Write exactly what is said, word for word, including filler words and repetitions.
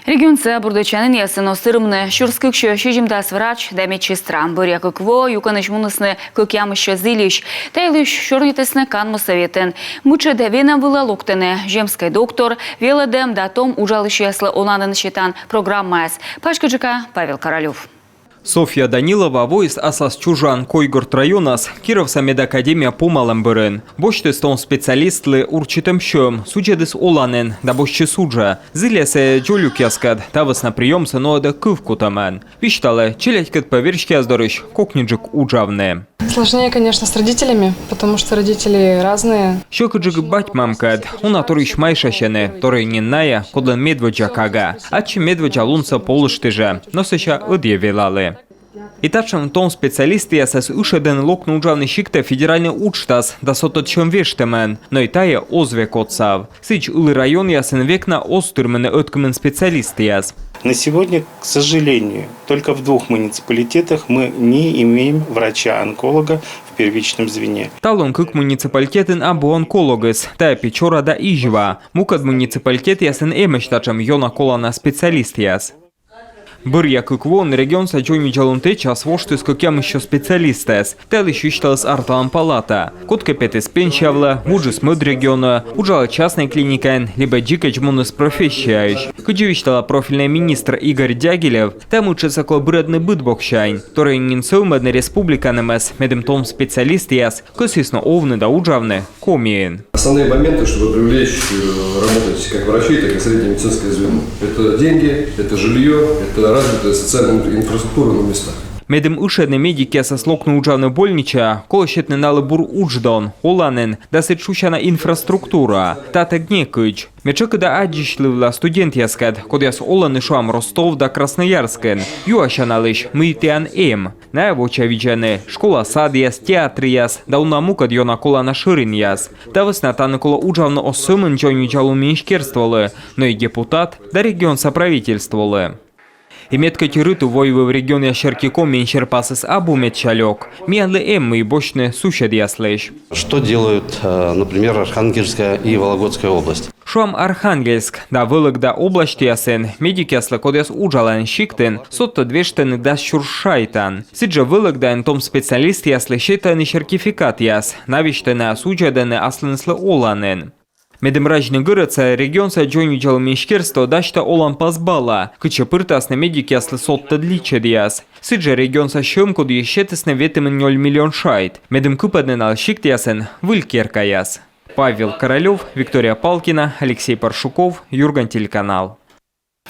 Регионса бурдӧдчанінъясын оз тырмыны сюрс кыксё сизимдас врач да медсестра. Бӧръя кык во юкӧнысь мунісны кӧкъямыссё зільысь. Та йылысь сёрнитісны канму сӧветын. Мытшӧд венӧм вылӧ локтӧны земскӧй доктор, велӧдӧм да том уджалысьяслы оланін сетан программаяс. Паськыдджыка Павел Королёв. Софья Данилова воис аслас чужан Койгорт районас Кировса медакадемия помалӧм бӧрын. Босьтіс том специалистлы урчитӧм сьӧм, судзӧдіс оланін да босьтчис уджӧ. Зільӧ сійӧ дзолюкъяскӧд, та вӧсна приёмсӧ нуӧдӧ кывкутӧмӧн. Висьталӧ, челядькӧд пӧ верстьӧяс дорысь кокньыджык уджавны. Сложнее, конечно, с родителями, потому что родители разные. Сьӧкыдджык бать-мамкӧд, уна торйысь майшасьӧны, торйӧн нин найӧ, кодлӧн медводдза кага. Ачым медводдза лунсӧ полышті жӧ, но сэсся ӧдйӧ велалі. И татшӧм том специалистъясӧс ышӧдӧны локны уджавны сиктӧ федеральнӧй уджтас да содтӧд сьӧм вештӧмӧн, но и тайӧ оз век отсав. Сідз, ылі районъясын век на оз тырмыны ӧткымын специалистъяс. На сегодня, к сожалению, только в двух муниципалитетах мы не имеем врача-онколога в первичном звене. Талун кык муниципалитетын абу онкологыс, тайӧ Печора да Изьва. Мукӧд муниципалитетъясын эмӧсь татшӧм ёна колана специалистъяс. Бӧръя кык воын регионса дзоньвидзалун тэчас воштіс кӧкъямыссё специалистӧс. Та йылысь висьталіс арталан палата. Кодкӧ петіс пенсия вылӧ, вуджис мӧд регионӧ, уджалӧ частнӧй клиникаын либӧ дзикӧдз муніс профессияысь. Кыдзи висьталӧ профильнӧй министр Игорь Дягилев, та мытшӧдсӧ колӧ бырӧдны быд боксянь. Торйӧн нин сӧвмӧдны республиканымӧс, медым том специалистъяс кӧсйисны овны да уджавны Комиын. Основные моменты, чтобы привлечь, э, работать как врачей, так и среднее медицинское звено. Это деньги, это жилье, это развитая социальная инфраструктура на местах. Медым ышӧдны медикъясӧс локны уджавны больничаӧ, колӧ сетны налы бур удждон, оланін да сідз шусяна инфраструктура. Татӧг некыдз. Ме тшӧкыда аддзысьлывла студентъяскӧд, кодъяс олӧны, шуам, Ростов да Красноярскын. Юася налысь, мый тіян эм. Найӧ вочавидзӧны школа-садъяс, театръяс да уна мукӧд ёна колана шӧринъяс. Та вӧсна тані колӧ уджавны оз сӧмын дзоньвидзалун министерстволы, но и депутат да регионса правительстволы. И мед кӧть рытыв-войвыв регионъяс серти Комиын серпасыс абу медся лёк, миянлы эм мый босьтны суседъяслысь. Что делают, э, например, Архангельская и Вологодская область? Шуам, Архангельск да Вӧлӧгда обласьтъясын медикъяслы, кодъяс уджалӧны сиктын, содтӧд вештӧны дас сюрс шайтан. Сідзжӧ Вӧлӧгдаын том специалистъяслы сетӧны сертификатъяс, на весьтӧ найӧ судзӧдӧны аслыныслы оланін. Медым разьны гӧрӧдсӧ, регионса дзоньвидзалун министерство дасьтӧ оланпас бала, кытчӧ пыртасны медикъяслы содтӧд личӧдъяс. Сідзжӧ регионса сьӧм кодйысь сетісны ветымын нёль миллион шайт, медым кыпӧдны налы сиктъясын выль керкаяс. Павел Королёв, Виктория Палкина, Алексей Паршуков, «Юрган» телеканал.